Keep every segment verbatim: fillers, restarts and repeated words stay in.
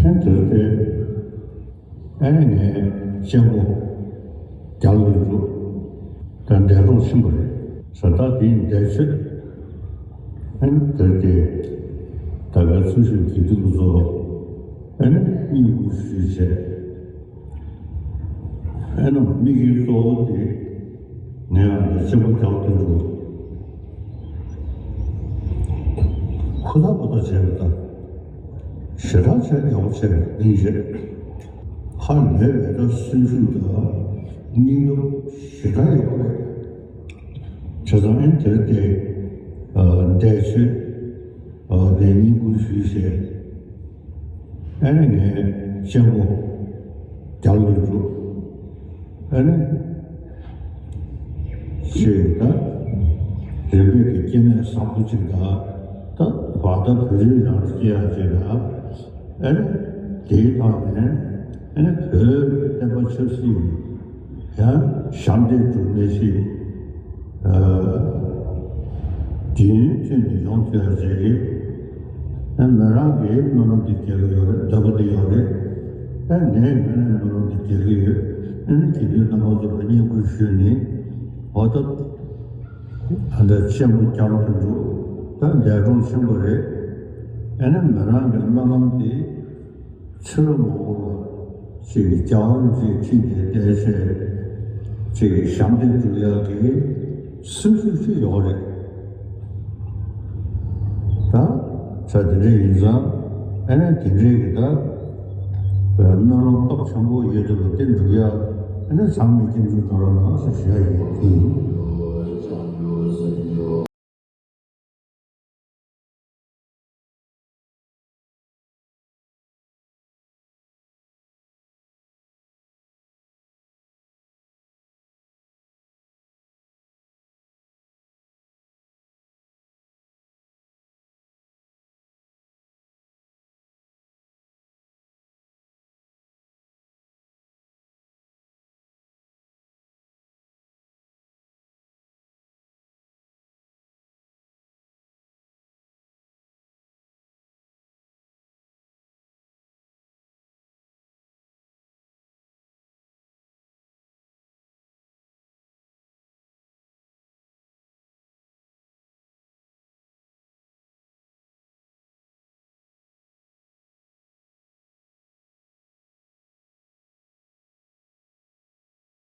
ཨན་དེར་ཏེ། ཨན་ངའི་གཅེན་པོ་རྒྱ་ལ་འགྲོ། ད་འདས་གྲོངས་ཕྱིན་པ་རེད། ས་ད་དེའི་འདས་ཚོད། ཨན་དེར་ཏེ། ད་ག་ཚུལ་ཤུལ་གྱི་འདུག་བཟོ། ཨན་སྙིང་ཁུང་ཞུས་བྱས། ཨེ་ནམ་དམིགས་ཡུལ་གཙོ་བོ་དེ་ངས་ཨ་འདྲ་གཅེན་པོ་རྒྱག་དུ་འགྲོ། ཁུ་ཐག་པ་ཐག་བྱས་པ་དང་ཞེ་དྲག་བྱས་ཡག་པོ་བྱས་པ་ཡིན་རེད། ཧ་ལས་པའི་ད་སེམས་ཤུགས་དང་སྙིང་སྟོབས་ཞེ་དྲག་ཡོད་པ་རེད། བྱས་ཙང་ཨེ་དེར་དེ་འདས་ཚོད། ཨ་ལས་ཉིན་ཀུན་ཞུས་བྱས། ཨ་ནི་ངའི་གཅེན་པོ་རྒྱ་ལ་འགྲོ། ཨ་ནི་ཅེས་ད་རིམ་པས་ཀྱི་སྐྱེ་གནས་བཟང་པོ་ཅིག་དང་། ད་བར་ད་བོད་རིགས་རང་སྐྱེ་ཡག་ཅིག་དང་། ཨ་ནི་དེའི་ཐོག་ནས་ཨ་ནི་བོད་ཀྱི་བསྟན་པ་ཆབ་སྲིད་ཡང་ཞབས་འདེགས་སྒྲུབ་མཁན་ཞིག་ཨ་དེའི་ཁྲོད་ནས་ཡོང་ཐུབ་ཡག་ཅིག་རེད། ཨ་མི་རང་གིས་སྨོན་ལམ་འདི་རྒྱག་གི་ཡོད་རེད། འདོད་པ་འདི་ཡོད་རེད། ཨ་ངས་ངོས་ནས་སྨོན་ལམ་འདི་རྒྱག་གི་ཡོད། ཨ་ནི་དགེ་འདུན་རྣམ་པ་ཚོ་ལ་བསྙེན་བཀུར་ཞུས་ནས། འོ་ད་ཨ་འདྲ་གཅེན་པོ་རྒྱ་ལ་འགྲོ། ད་འདས་གྲོངས་ཕྱིན་པ་རེད། ཨ་ནི་མི་རང་གི་སྨོན་ལམ་འདི་ཕྱི་ལོ་མང་པོ་ལ་ཅིག་གི་རྒྱལ་བ་རིན་པོ་ཆེའི་འཁྲིས་ནས་བསྡད་བྱས་ཅིག་གི་ཞབས་འདེགས་སྒྲུབ་ཡག་གི་སེམས་ཤུགས་ཤིག་ཡོད་རེད། ད་ཆ་དེ་འདྲ་ཡིན་ཙང་ཨ་ནི་དེ་འདྲའི་གི་ད་སྨོན་ལམ་སྟོབས་ཆེན་པོ་ཡོད་དུ་ལ་དེ་འགྲུབ་ཡག་ཨ་ནི་ཚང་མས་སྐྱབས་འཇུག་གནང་རོགས་གནང་ཟེར་ཞུ་ཡག་ཡིན།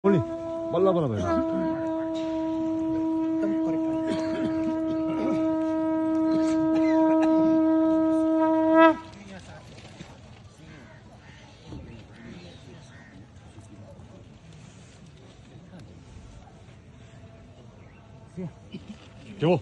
ཨོ་ལི། བ་ལ་བ་ལ་བ་ལ། དེའོ།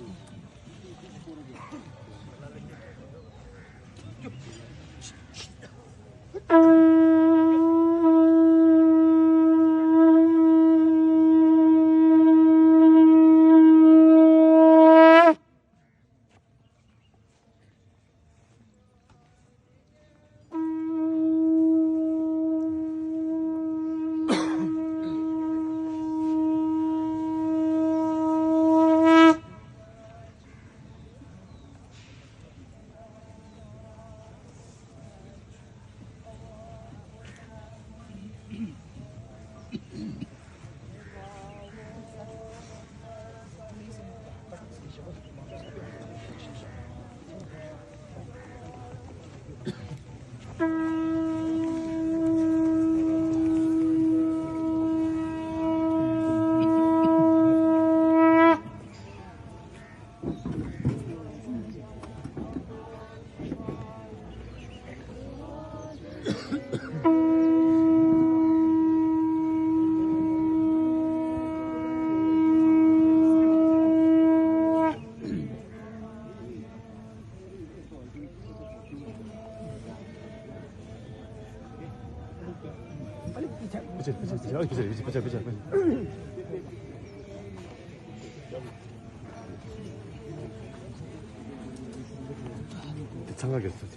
ཚང་ག་གེ་སུ།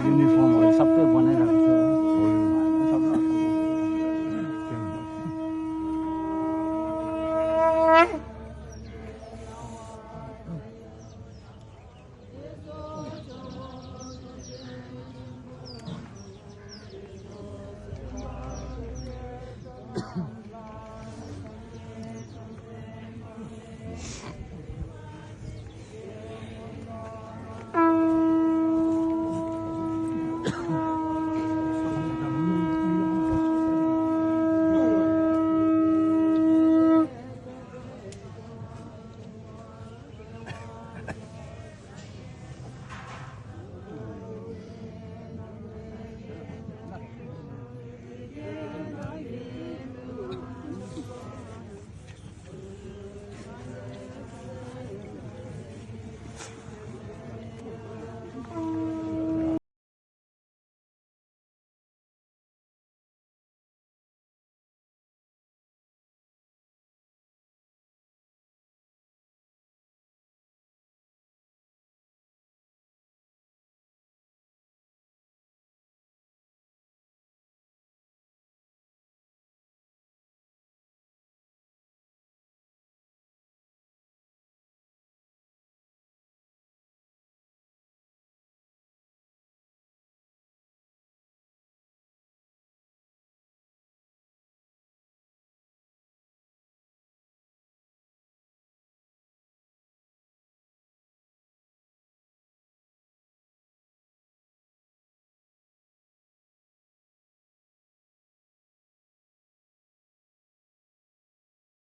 ཡུ་ནི་ཧྥོམ་ཧོ་ཡི་སབ་ཏོ་བོ་ནེ་ར།